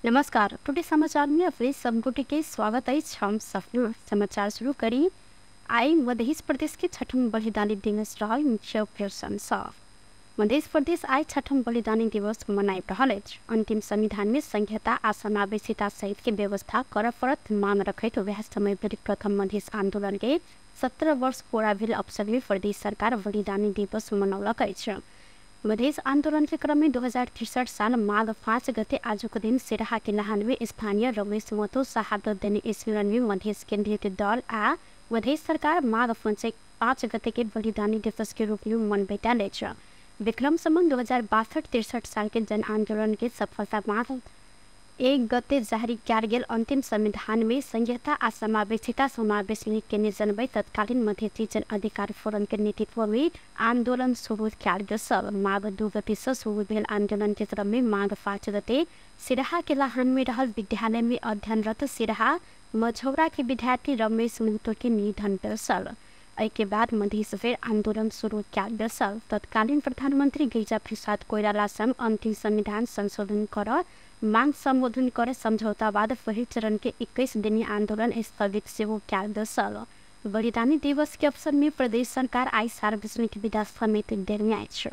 नमस्कार, टुडे समाचार में अपने सब गोटे के स्वागत है। हम सफलू समाचार शुरू करी। आई मध्य प्रदेश के छठम बलिदानी दिवस रहल मुख्य प्रशंसा। मध्य प्रदेश आई छठम बलिदानी दिवस मनाइ रहल अछि। अंतिम संविधान में संघीयता आ समावेशिता सहित के व्यवस्था कर पड़त मांग रखैत वएह समय भरि प्रथम मधेश आंदोलन के 17 वर्ष पूरा भेल अवसर में प्रदेश सरकार बलिदानी दिवस मनौलक अछि। मधेश आंदोलन के क्रम में 2063 साल माघ 5 गते आजुक दिन सिराहा के लहान में स्थानीय रमेश महतो शहादत देने स्मरण में मधेश केंद्रित दल आ मधेश सरकार माघ 5 गते के बलिदानी दिवस के रूप में मनबैत अछि। विक्रम संवत 2062-63 साल के जन आंदोलन के सफलता माघ 1 गते जारी कयल गेल अंतिम संविधान में संघीयता आ समावेशिता समावेश केने जनबै तत्कालीन मधेसी जन अधिकार फोरम के नेतृत्व में आंदोलन शुरू कयल गेल। सब माघ 2 गते से शुरू भेल आंदोलन के क्रम में माघ 5 गते सिराहा के लहान में रहल विद्यालय में अध्ययनरत सिराहा मझौरा के विद्यार्थी रमेश महतो के निधन भेल छल। एहि के बाद मधेश फेर आंदोलन शुरू कयल गेल छल। तत्कालीन प्रधानमंत्री गिरिजा प्रसाद कोइराला संग अंतिम संविधान संशोधन कर मांग सम्बोधन कर समझौता बाद पहिल चरण के 21 दिनी आंदोलन स्थगित सेहो कयल गेल छल। बलिदानी दिवस के अवसर में प्रदेश सरकार आई सार्वजनिक विदा समेत देने अछि।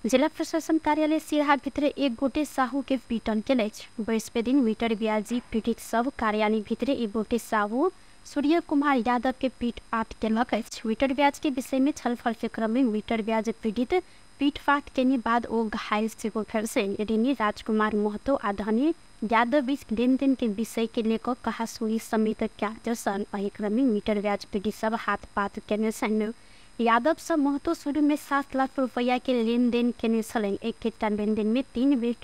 जिला प्रशासन कार्यालय सिराहा भित्र एक गोटे साहू के पीटन केल अछि। बृहस्पति दिन मीटर ब्याजी पीड़ित सब कार्यालय भित्र एक गोटे साहू सूर्य कुमार यादव के पीट पाट केलक अछि। मीटर ब्याज के विषय में छलफल के क्रम में मीटर ब्याज पीड़ित पीटपाट केने बाद ओ घायल सेहो भेल छनि। ऋणी राजकुमार महतो आ धनी यादव बीच लेनदेन के विषय के लेकर कहासुनी समेत कयल छल। एहि क्रम में मीटर ब्याज पीड़ित सब हाथ पात केने छनि। यादव सब महतो शुरू में 7 लाख रुपया के लेनदेन केने छलनि। एक लेनदेन में 3 बेर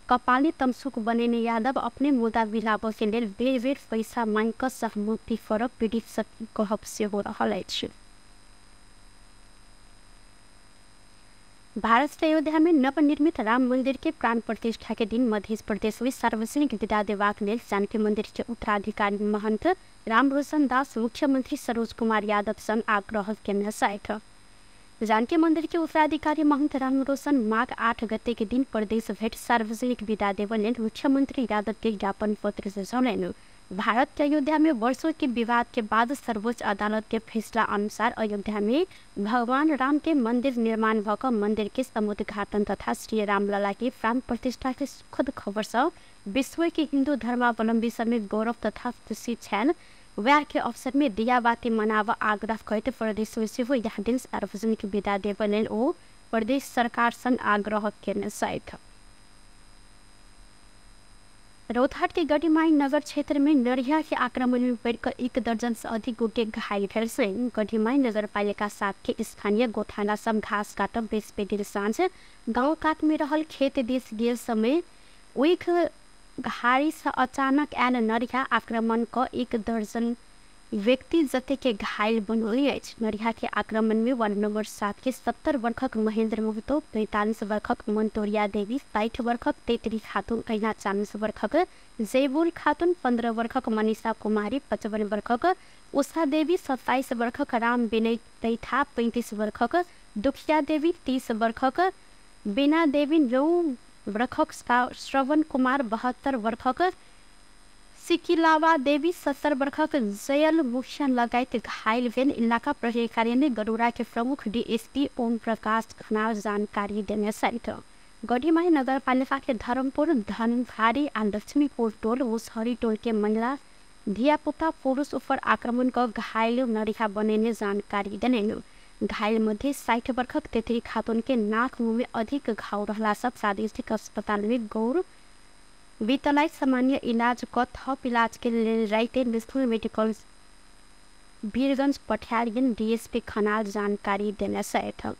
कपाली तमसुक बनेने यादव अपने मुद्दा मिलाबऽ के लेल बेर बेर पैसा मांगि कऽ सहमति करब पीड़ित सब कहब सेहो रहल अछि। भारत के अयोध्या में नवनिर्मित राम मंदिर के प्राण प्रतिष्ठा के दिन मध्य प्रदेश में सार्वजनिक विदा देबाक लेल जानकी मंदिर के उत्तराधिकारी महंत रामरोशन दास मुख्यमंत्री सरोज कुमार यादव संग आग्रह केने छथि। जानकी मंदिर के उत्तराधिकारी महंत रामरोशन माघ 8 गते के दिन प्रदेश भेट सार्वजनिक विदा देबऽ लेल मुख्यमंत्री यादव के ज्ञापन पत्र सौंपलनि। भारत के अयोध्या में वर्षों के विवाद के बाद सर्वोच्च अदालत के फैसला अनुसार अयोध्या में भगवान राम के मंदिर निर्माण भऽ मंदिर के समुद्घाटन तथा श्री रामलला के प्राण प्रतिष्ठा के सुखद खबर से विश्व के हिंदू धर्मावलंबी सब में गौरव तथा खुशी छनि। वएह के अवसर में दियाबाती मनाबऽ आग्रह करैत प्रदेश में सेहो यह दिन सार्वजनिक विदा देबऽ लेल ओ प्रदेश सरकार संग आग्रह केने छथि। रौतहट के गढ़ीमाई नगर क्षेत्र में नरिया के आक्रमण में पड़िकऽ 1 दर्जन से अधिक गोटे घायल भेल छनि। गढ़ीमाई नगरपालिका 7 के स्थानीय गोठाला सब घास काटब बृहस्पति साँझ गाँव कात में रहल खेत दिस गेल समय ओहि घारी से अचानक आयल नरिया आक्रमण कऽ 1 दर्जन व्यक्ति जते के घायल बनौने अछि। नरिया के आक्रमण में वार्ड नंबर 7 के 70 वर्षक महेंद्र महतो, 45 वर्षक मंतोरिया देवी, 60 वर्षक तेतरी खातून, अहिना 40 वर्षक जयबुल खातून, 15 वर्षक मनीषा कुमारी, 55 वर्षक उषा देवी, 27 वर्षक राम विनय तैथा, 35 वर्षक दुखिया देवी, 30 वर्षक बीना देवी, 9 वर्षक श्रवण कुमार, 72 वर्षक सिकिलावा देवी, 70 वर्षक जयल मुखिया लगायत घायल भेल इलाका प्रहरी कार्यालय गरुड़ा के प्रमुख डीएसपी ओम प्रकाश खनाल जानकारी देने छथि। गढ़ीमाई नगरपालिका के धर्मपुर, धनभारी आ लक्ष्मीपुर टोल मुसहरी टोल के महिला धियापुता पुरुष ऊपर आक्रमण कऽ घायल नरिया बनेने जानकारी देने। घायल मध्ये 60 वर्षक तेतरी खातून के नाक मुँह में अधिक घाव रहला सब प्रादेशिक अस्पताल में गौर बीतलाई सामान्य इलाज क थप इलाज के लेल राइते नेशनल मेडिकल वीरगंज पठायल गेल डीएसपी खनाल जानकारी देने छथि।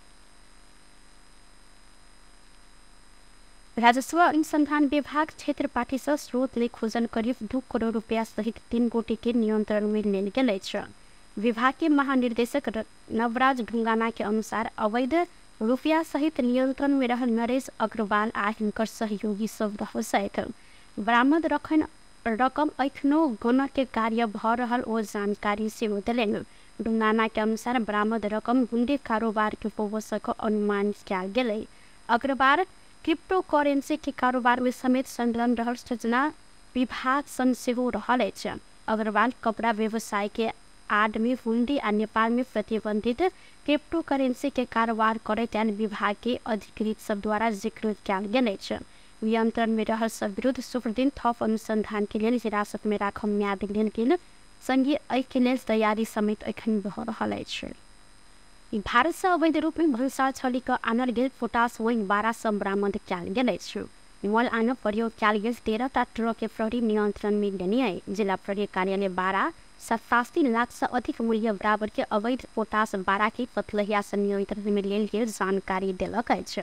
राजस्व अनुसंधान विभाग क्षेत्र पार्टी से स्रोत ले खोजल करीब 2 करोड़ रुपया सहित 3 गोटे के नियंत्रण में लेल गेल अछि। विभाग के महानिर्देशक नवराज ढुंगाना के अनुसार अवैध रुपया सहित नियंत्रण में रहल नरेश अग्रवाल आ हिनकर सहयोगी सब रहल छथि। बरामद रकम एखनो गणक के कार्य भऽ रहल ओ जानकारी सेहो देलनि। ढुंगाना के अनुसार बरामद रकम गुंडे कारोबार के होबऽ अनुमान कयल गेलै। अग्रवाल क्रिप्टो करेंसी के कारोबार में समेत संलग्न रहल सूचना विभाग सन सेहो रहल अछि। अग्रवाल कपड़ा व्यवसाय के आड़ में हुंडी आ नेपाल में प्रतिबंधित क्रिप्टो करेंसी के कारोबार करैत आयल विभाग के अधिकृत सब द्वारा जिक्र कयल गेल अछि। नियंत्रण में रहल सब विरुद्ध शुक्रदिन थप अनुसंधान के लेल हिरासत में राखब म्याद लेल गेल संगे एहि के लेल तैयारी समेत एखन भऽ रहल अछि। भारत से अवैध रूप में भन्सार छली कऽ आनल गेल पोटास वही 12 सौ बरामद कयल गेल अछि। मल आन प्रयोग कयल गेल 13टा ट्रक के प्रहरी नियंत्रण में लेने अछि। जिला प्रहरी कार्यालय 12 87 लाख से अधिक मूल्य बराबर के अवैध पोटास 12 के पतलहिया से नियंत्रण में लेल गेल जानकारी देलक अछि।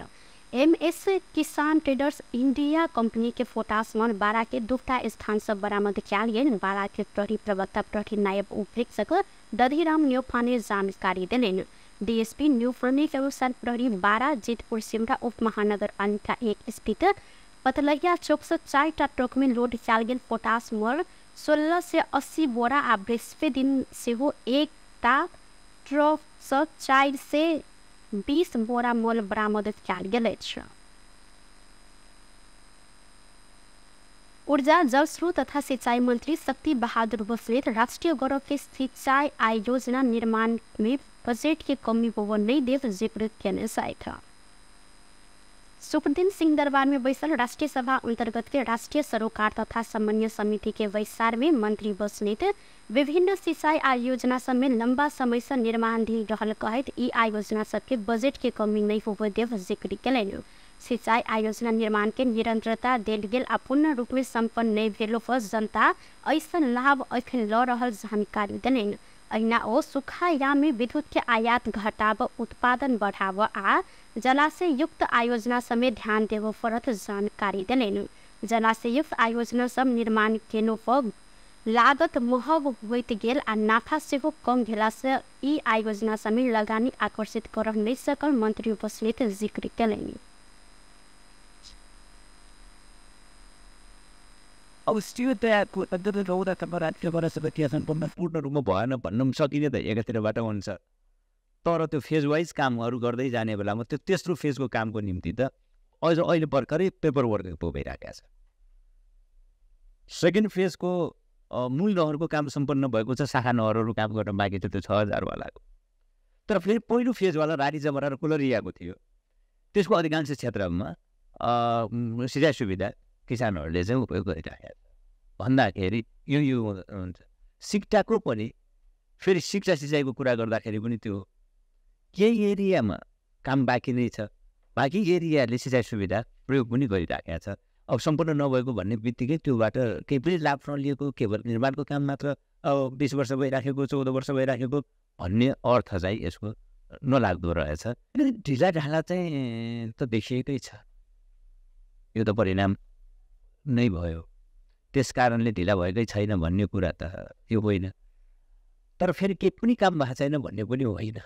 एमएस किसान ट्रेडर्स इंडिया कंपनी के पोटास मल 12 के 2टा स्थान से बरामद कयल गेल। 12 के प्रहरी प्रवक्ता प्रहरी नायब उपरीक्षक दधिराम न्यौपाने जानकारी देलनि। डीएसपी न्यौपाने के अनुसार प्रहरी 12 जितपुर सिमरा उप महानगरपालिका 1 स्थित पतलहिया चौक से 4टा ट्रक में लोड कयल गेल पोटास मल 1680 बोरा आ बृहस्पति दिन सेहो 1टा ट्रक से 420 बोरा मल बरामद कयल गेल अछि। ऊर्जा जलस्रोत तथा सिंचाई मंत्री शक्ति बहादुर बस्नेत राष्ट्रिय गौरव के सिंचाई आयोजना निर्माण में बजट के कमी होव नहीं देव जिक्र केने छथि। शुक्रदिन सिंहदरबार में बैसल राष्ट्रिय सभा अंतर्गत के राष्ट्रिय सरोकार तथा समन्वय समिति के बैसार में मंत्री बस्नेत विभिन्न सिंचाई आयोजना सब में लंबा समय से निर्माणाधीन रहल कहैत ई आयोजना सबके बजट के कमी नहीं होबय देव जिक्र केलनि। सिंचाई आयोजना निर्माण के निरंतरता देल गेल आ पूर्ण रूप में सम्पन्न नहीं भेलो पर जनता ऐसन लाभ एखन लऽ रहल जानकारी देलनि। अहिना ओ सुखायाम में विद्युत के आयात घटाब, उत्पादन बढ़ाब आ जलाशय युक्त आयोजना समेत ध्यान देबय पड़त जानकारी देलनि। जलाशय युक्त आयोजना सब निर्माण केनो पर लागत महग होइत गेल आ नाफा सेहो कम भेला से ई आयोजना समेत लगानी आकर्षित कर नहि सकल मंत्री बस्नेत जिक्र केलनि। अब पूर्ण रूपमा भएन भन्न पनि सकिने त एकातिरबाट हुन्छ, तर त्यो फेज वाइज कामहरू गर्दै जाने बेलामा त्यो तेस्रो फेजको कामको निम्ति त अझ अहिले भर्खरै पेपर वर्क भइरहेको छ। सेकेन्ड फेजको मूल नहरको काम सम्पन्न भएको छ, शाखा नहरहरू काम गर्न बाँकी छ त्यो 6000 वालाको। तर फेरि पहिलो फेजवाला रानी जमरा र कुलरियाको थियो, त्यसको अधिकांश क्षेत्रमा सिँचाइ सुविधा किसानहरूले चाहिँ उपयोग गरिराखेका छ। भन्दाखेरि यो यो हुन्छ। सिक्टाको पनि फेरि शिक्षा सिँचाइको कुरा गर्दाखेरि पनि त्यो केही एरियामा काम बाँकी नै छ, बाँकी एरियाले सिँचाइ सुविधा प्रयोग पनि गरिराखेका छ। अब सम्पूर्ण नभएको भन्ने बित्तिकै त्योबाट केही पनि लाभ नलिएको, केवल निर्माणको काम मात्र अब 20 वर्ष भइराखेको, 14 वर्ष भइराखेको भन्ने अर्थ चाहिँ यसको नलाग्दो रहेछ। ढिला ढाला चाहिँ त देखिएकै छ, यो त परिणाम नै भयो, त्यस कारणले ढिला भएकै छैन भन्ने कुरा त यो होइन। तर फेरि केही पनि काम भएको छैन भन्ने पनि होइन,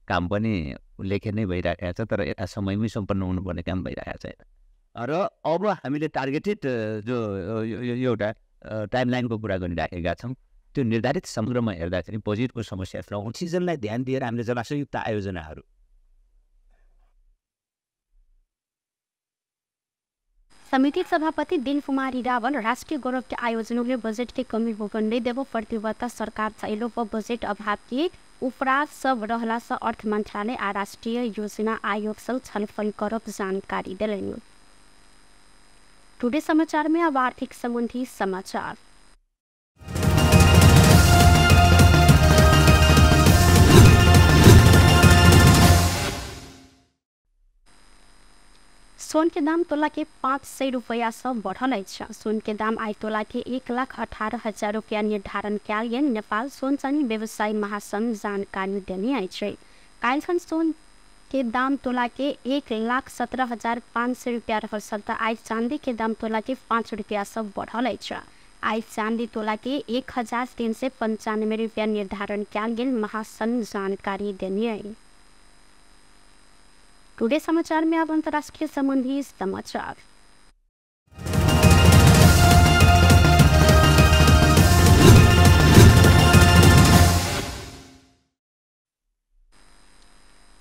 काम पनि उल्लेख्य नै भइराखेको छ, तर यथा समयमै सम्पन्न हुनुपर्ने काम भइरहेको छैन। र अब हामीले टार्गेटेड जो एउटा टाइमलाइनको कुरा गरिराखेका छौँ, त्यो निर्धारित समग्रमा हेर्दाखेरि बजेटको समस्या सिजनलाई ध्यान दिएर हामीले जलाशययुक्त आयोजनाहरू। समिति सभापति दिन कुमारी रावल राष्ट्रिय गौरव के आयोजनों में बजट के कमी होकर नहीं देव प्रतिबद्धता सरकार चैलो पर बजट अभाव के उपराज सब रहला से अर्थ मंत्रालय आ राष्ट्रीय योजना आयोग संग छलफल करब जानकारी देलनि। टुडे समाचार में अब आर्थिक संबंधी समाचार। सोन के दाम तोला के 500 रुपया से बढ़ल अछि। सोन के दाम आई तोला के 1,18,000 रुपया निर्धारण कयल गेल नेपाल सोन चानी व्यवसायी महासंघ जानकारी देने अछि। काल्हिखन सोन के दाम तोला के 1,17,500 रुपया रहल छल त आइ चांदी के दाम तोला के 5 रुपया से बढ़ल अछि। आइ चांदी तोला के 1,395 रुपया निर्धारण कयल गेल महासंघ जानकारी देने अछि। टुडे समाचार में अब अंतर्राष्ट्रीय संबंधी समाचार।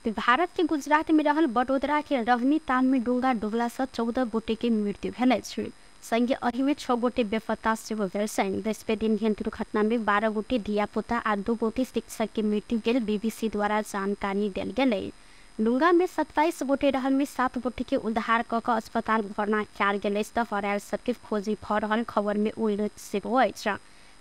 भारत के गुजरात में रहल वडोदरा के रहनी ताल में डुंगा डुबला से 14 गोटे के मृत्यु भेल अछि। संगे एहि में 6 गोटे बेपत्ता सेहो भेल छनि। बृहस्पति दिन भेल दुर्घटना में 12 गोटे धियापुता आ 2 गोटे शिक्षक के मृत्यु गेल बीबीसी द्वारा जानकारी देल गेलै। डुंगा में 27 गोटे रहल में 7 गोटे के उद्धार क कऽ अस्पताल भर्ना कयल गेल अछि तऽ हरायल सबके खोजी भऽ रहल खबर में उल्लेख सेहो अछि।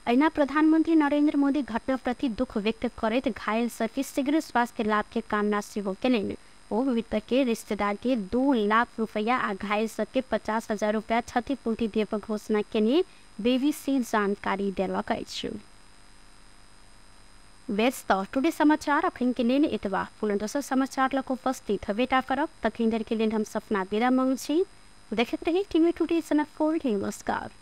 अहिना प्रधानमंत्री नरेंद्र मोदी घटना प्रति दुख व्यक्त करैत घायल सबके शीघ्र स्वास्थ्य लाभ के कामना सेहो केलनि। ओ मृतक के रिश्तेदार के 2 लाख रुपया आ घायल सबके 50,000 रुपया क्षतिपूर्ति देबऽ घोषणा केने बीबीसी जानकारी देलक अछि। बेस तऽ टुडे समाचार अखन के लेल एतबा। पुनः दोसर समाचार लऽ कऽ उपस्थित हेबेटा करब। तखन देर के लेल हम सपना विदा मांगै छी। देखैत रही टीवी टुडे जनकपुर। नमस्कार।